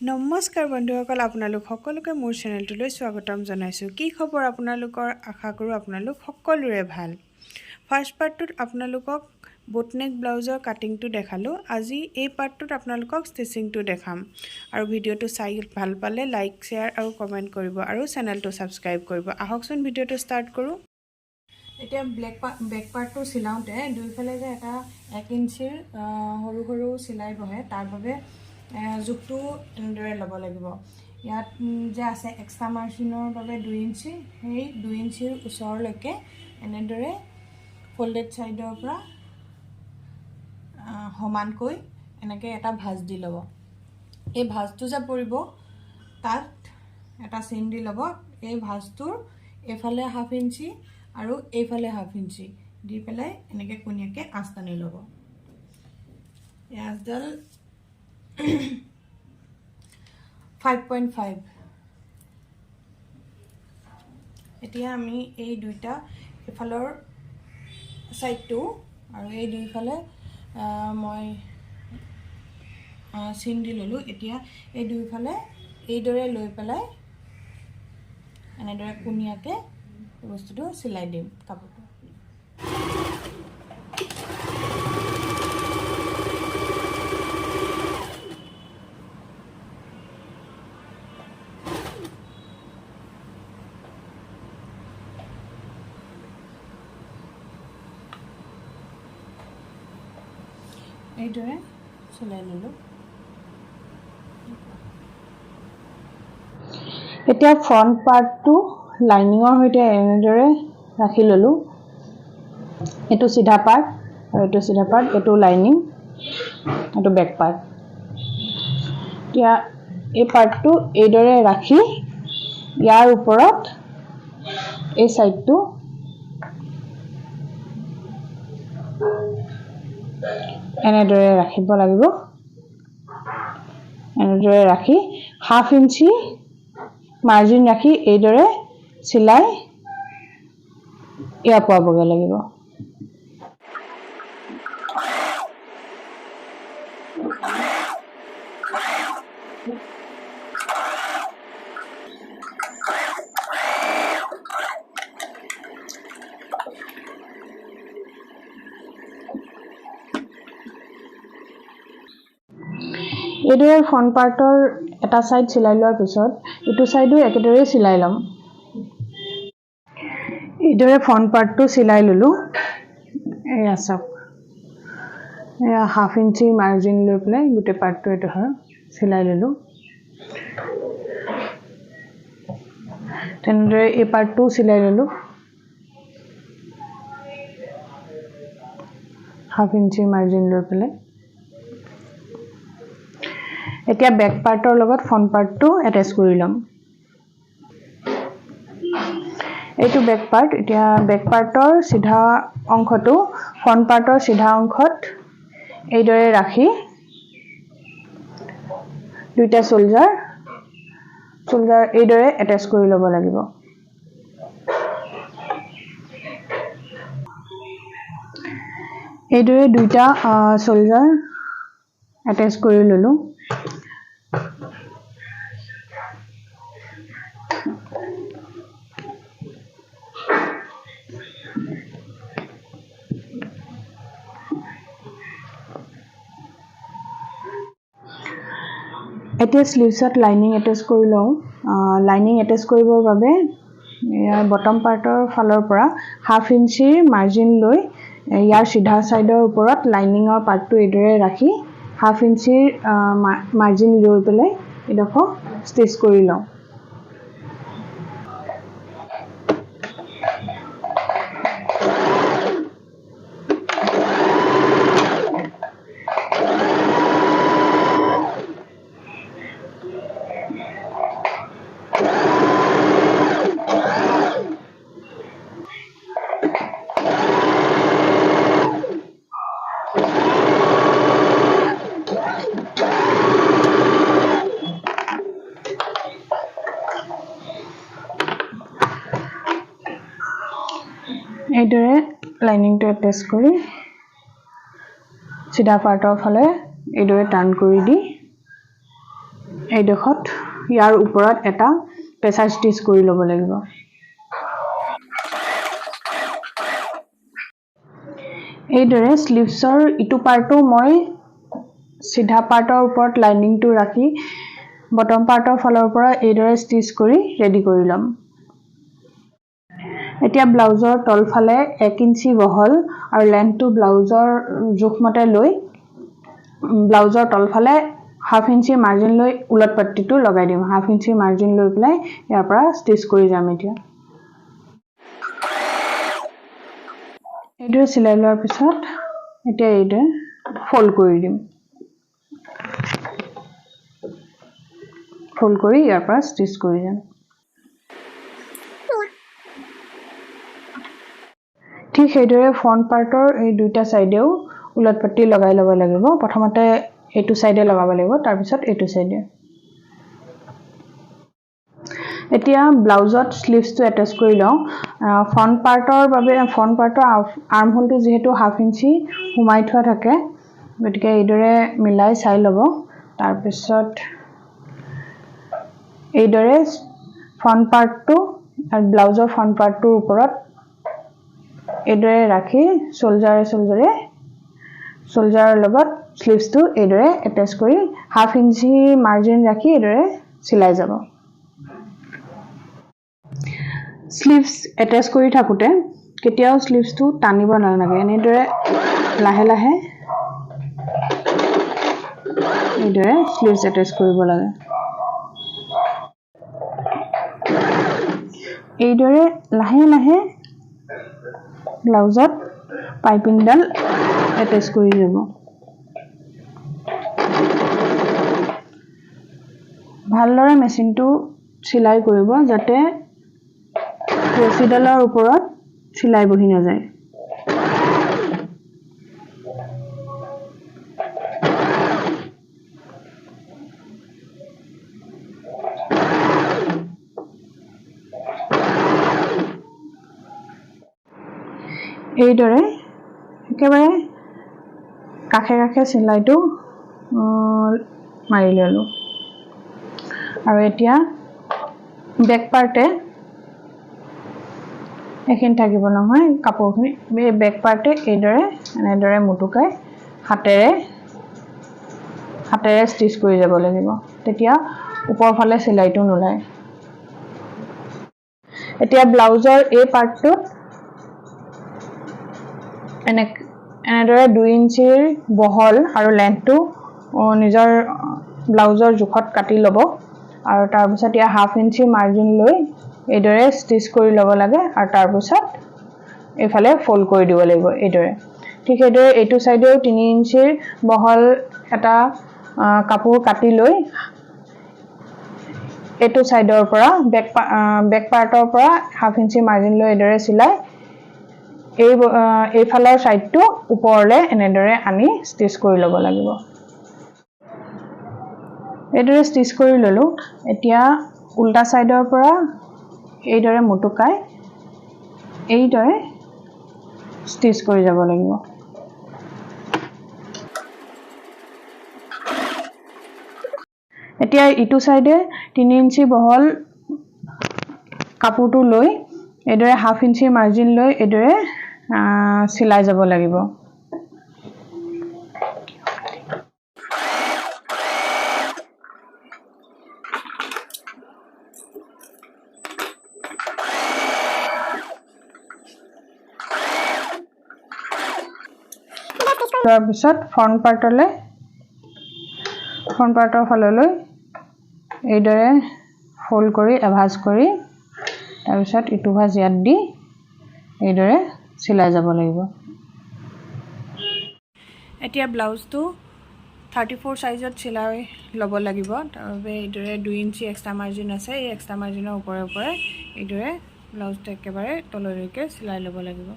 নমস্কাৰ বন্ধুসকল, আপোনালোক সকলোকে মোৰ চেনেলটোলৈ স্বাগতম জনাইছোঁ। কি খবৰ আপোনালোকৰ? আশা কৰোঁ আপোনালোক সকলোৰে ভাল। ফাৰ্ষ্ট পাৰ্টটোত আপোনালোকক বোটনেক ব্লাউজৰ কাটিংটো দেখালোঁ। আজি এই পাৰ্টটোত আপোনালোকক ষ্টিচিংটো দেখাম। আৰু ভিডিঅ'টো চাই ভাল পালে লাইক, শ্বেয়াৰ আৰু কমেণ্ট কৰিব আৰু চেনেলটো ছাবস্ক্ৰাইব কৰিব। আহকচোন, ভিডিঅ'টো ষ্টাৰ্ট কৰোঁ। এতিয়া বেক পাৰ্টটো চিলাওঁতে দুইফালে যে এটা 1 ইঞ্চিৰ সৰু সৰু চিলাই বহে, তাৰ বাবে জোখটো এনেদৰে ল'ব লাগিব। ইয়াত যে আছে এক্সট্ৰা মাৰ্জিনৰ বাবে 2 ইঞ্চি, সেই 2 ইঞ্চিৰ ওচৰলৈকে এনেদৰে ফল্ডেড ছাইডৰ পৰা সমানকৈ এনেকৈ এটা ভাঁজ দি ল'ব। এই ভাঁজটো যে পৰিব, তাত এটা চিন দি ল'ব। এই ভাঁজটোৰ এইফালে হাফ ইঞ্চি আৰু এইফালে হাফ ইঞ্চি দি পেলাই এনেকৈ কোণীয়াকৈ আঁচ টানি ল'ব। এই আঁচডাল 5.5। এতিয়া আমি এই দুইটা এইফালৰ ছাইডটো আৰু এই দুইফালে মই চিন দি ল'লোঁ। এতিয়া এই দুইফালে এইদৰে লৈ পেলাই এনেদৰে কোণীয়াকৈ বস্তুটো চিলাই দিম কাপোৰটো। এইদৰে চিলাই ল'লোঁ। এতিয়া ফ্ৰণ্ট পাৰ্টটো লাইনিঙৰ সৈতে এনেদৰে ৰাখি ল'লোঁ। এইটো চিধা পাৰ্ট আৰু এইটো চিধা পাৰ্ট, এইটো লাইনিং, এইটো বেক পাৰ্ট। এতিয়া এই পাৰ্টটো এইদৰে ৰাখি ইয়াৰ ওপৰত এই ছাইডটো এনেদৰে ৰাখিব লাগিব। এনেদৰে ৰাখি হাফ ইঞ্চি মাৰ্জিন ৰাখি এইদৰে চিলাই এয়া পোৱাবগৈ লাগিব। এইদৰে ফ্ৰণ্ট পাৰ্টৰ এটা ছাইড চিলাই লোৱাৰ পিছত ইটো ছাইডো একেদৰেই চিলাই ল'ম। এইদৰে ফ্ৰণ্ট পাৰ্টটো চিলাই ল'লোঁ। এয়া চাওক, এয়া হাফ ইঞ্চি মাৰ্জিন লৈ পেলাই গোটেই পাৰ্টটো এইটো হয় চিলাই ল'লোঁ। তেনেদৰে এই পাৰ্টটোও চিলাই ল'লোঁ হাফ ইঞ্চি মাৰ্জিন লৈ পেলাই। এতিয়া বেক পাৰ্টৰ লগত ফ্ৰণ্ট পাৰ্টটো এটেচ কৰি ল'ম। এইটো বেক পাৰ্ট। এতিয়া বেক পাৰ্টৰ চিধা অংশটো ফ্ৰণ্ট পাৰ্টৰ চিধা অংশত এইদৰে ৰাখি দুইটা চোল্ডাৰ এইদৰে এটেচ কৰি ল'ব লাগিব। এইদৰে দুইটা চোল্ডাৰ এটেচ কৰি ল'লোঁ। এতিয়া শ্লিভছত লাইনিং এটেচ কৰি লওঁ। লাইনিং এটেচ কৰিবৰ বাবে ইয়াৰ বটম পাৰ্টৰ ফালৰ পৰা হাফ ইঞ্চিৰ মাৰ্জিন লৈ ইয়াৰ চিধা ছাইডৰ ওপৰত লাইনিঙৰ পাৰ্টটো এইদৰে ৰাখি হাফ ইঞ্চিৰ মাৰ্জিন লৈ পেলাই এইডোখৰ ষ্টিচ কৰি লওঁ। এইদৰে লাইনিংটো এটেচ কৰি চিধা পাৰ্টৰ ফালে এইদৰে টাৰ্ণ কৰি দি এইডোখৰত ইয়াৰ ওপৰত এটা প্ৰেছাৰ ষ্টিচ কৰি ল'ব লাগিব। এইদৰে শ্লিভছৰ ইটো পাৰ্টো মই চিধা পাৰ্টৰ ওপৰত লাইনিংটো ৰাখি বটম পাৰ্টৰ ফালৰ পৰা এইদৰে ষ্টিচ কৰি ৰেডি কৰি ল'ম। এতিয়া ব্লাউজৰ তলফালে 1 ইঞ্চি বহল আৰু লেন্থটো ব্লাউজৰ জোখমতে লৈ ব্লাউজৰ তলফালে হাফ ইঞ্চি মাৰ্জিন লৈ ওলট পট্টিটো লগাই দিম। হাফ ইঞ্চি মাৰ্জিন লৈ পেলাই ইয়াৰ পৰা ষ্টিচ কৰি যাম। এতিয়া এইদৰে চিলাই লোৱাৰ পিছত এতিয়া এইদৰে ফল্ড কৰি দিম। ফল্ড কৰি ইয়াৰ পৰা ষ্টিচ কৰি যাম। ঠিক সেইদৰে ফ্ৰণ্ট পাৰ্টৰ এই দুইটা চাইডেও ওলট পট্টি লগাই ল'ব লাগিব। প্ৰথমতে এইটো চাইডে লগাব লাগিব, তাৰপিছত এইটো চাইডে। এতিয়া ব্লাউজত শ্লিভছটো এটেচ কৰি লওঁ। ফ্ৰণ্ট পাৰ্টৰ বাবে ফ্ৰণ্ট পাৰ্টৰ আৰ্ম হোলটো যিহেতু হাফ ইঞ্চি সোমাই থোৱা থাকে, গতিকে এইদৰে মিলাই চাই ল'ব। তাৰপিছত এইদৰে ফ্ৰণ্ট পাৰ্টটো আৰু ব্লাউজৰ ফ্ৰণ্ট পাৰ্টটোৰ ওপৰত এইদৰে ৰাখি চ'ল্ডাৰে চ'ল্ডাৰে চ'ল্ডাৰৰ লগত শ্লিভছটো এইদৰে এটেচ কৰি হাফ ইঞ্চি মাৰ্জিন ৰাখি এইদৰে চিলাই যাব। শ্লিভছ এটেচ কৰি থাকোঁতে কেতিয়াও শ্লিভছটো টানিব নালাগে, এনেদৰে লাহে লাহে এইদৰে শ্লিভছ এটেচ কৰিব লাগে। এইদৰে লাহে লাহে ব্লাউজত পাইপিংডাল এটেচ কৰি যাব। ভালদৰে মেচিনটো চিলাই কৰিব যাতে ৰছীডালৰ ওপৰত চিলাই বহি নাযায়। এইদৰে একেবাৰে কাষে কাষে চিলাইটো মাৰি ল'লোঁ। আৰু এতিয়া বেক পাৰ্টে এইখিনি থাকিব নহয় কাপোৰখিনি, এই বেক পাৰ্টে এইদৰে এনেদৰে মুটুকাই হাতেৰে ষ্টিচ কৰি যাব লাগিব, তেতিয়া ওপৰ ফালে চিলাইটো নোলায়। এতিয়া ব্লাউজৰ এই পাৰ্টটোত এনেদৰে 2 ইঞ্চিৰ বহল আৰু লেন্থটো নিজৰ ব্লাউজৰ জোখত কাটি ল'ব। আৰু তাৰপিছত ইয়াৰ হাফ ইঞ্চি মাৰ্জিন লৈ এইদৰে ষ্টিচ কৰি ল'ব লাগে আৰু তাৰপিছত এইফালে ফল্ড কৰি দিব লাগিব এইদৰে। ঠিক সেইদৰে এইটো চাইডেও 3 ইঞ্চিৰ বহল এটা কাপোৰ কাটি লৈ এইটো চাইডৰ পৰা বেক পাৰ্টৰ পৰা হাফ ইঞ্চি মাৰ্জিন লৈ এইদৰে চিলাই এইফালৰ চাইডটো ওপৰলৈ এনেদৰে আনি ষ্টিচ কৰি ল'ব লাগিব। এইদৰে ষ্টিচ কৰি ল'লোঁ। এতিয়া উল্টা চাইডৰ পৰা এইদৰে মুটুকাই এইদৰে ষ্টিচ কৰি যাব লাগিব। এতিয়া ইটো চাইডে 3 ইঞ্চি বহল কাপোৰটো লৈ এইদৰে হাফ ইঞ্চি মাৰ্জিন লৈ এইদৰে চিলাই যাব লাগিব। তাৰপিছত ফ্ৰণ্ট পাৰ্টৰ ফাললৈ এইদৰে ফল্ড কৰি এভাজ কৰি তাৰপিছত ইটো ভাঁজ ইয়াত দি এইদৰে চিলাই যাব লাগিব। এতিয়া ব্লাউজটো 34 চাইজত চিলাই ল'ব লাগিব। তাৰ বাবে এইদৰে 2 ইঞ্চি এক্সট্ৰা মাৰ্জিন আছে, এই এক্সট্ৰা মাৰ্জিনৰ ওপৰে ওপৰে এইদৰে ব্লাউজটো একেবাৰে তললৈকে চিলাই ল'ব লাগিব।